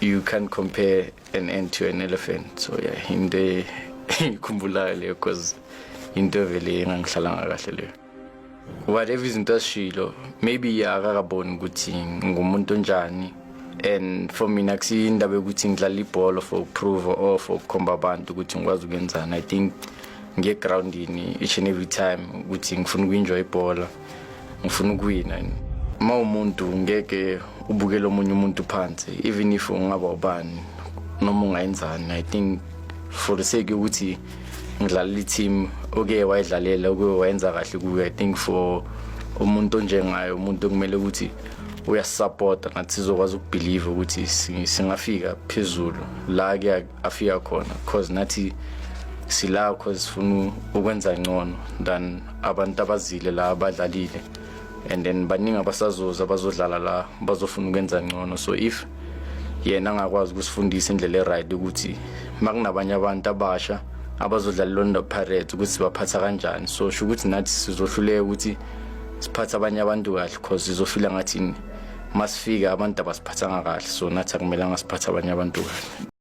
You can't compare an ant to an elephant. So yeah, into engikhumbulayo leyo, because into vele engangihlalanga kahle leyo. Whatever izinto azishilo, maybe akakaboni ukuthi ngumuntu onjani, and for mina kusiyo indaba yokuthi ngidlala ibhola for prove or for ukukhomba abantu ukuthi ngikwazi ukwenzani. I think ngiye groundini each and every time ukuthi ngifuna uku-enjoy ibhola, ngifuna ukuwina. Uma umuntu ngeke ubukele omunye umuntu phansi, even if ungaba ubani noma ungayenzani. I think for the sake yokuthi ngidlalela i-team oke wayidlalela, oke wayenza kahle kuyo, I think for umuntu onjengayo, umuntu okumele ukuthi uyasupporta, nathi sizokwazi ukubelieve ukuthi singafika phezulu la ke afika khona, cause nathi sila cause sifuna ukwenza ngcono than abantu abazile la abadlalile, and then baningi abasazoza abazodlala la bazofuna ukwenza ngcono. So if yena angakwazi ukusifundisa indlela e-right ukuthi makunabanye abantu abasha abazodlala i-Orlando Pirates ukuthi sibaphatha kanjani, so sho ukuthi nathi sizohluleka ukuthi siphathe abanye abantu kahle, cause sizofila ngathi masifika abantu abasiphathanga kahle, so nathi akumelanga siphathe abanye abantu kahle.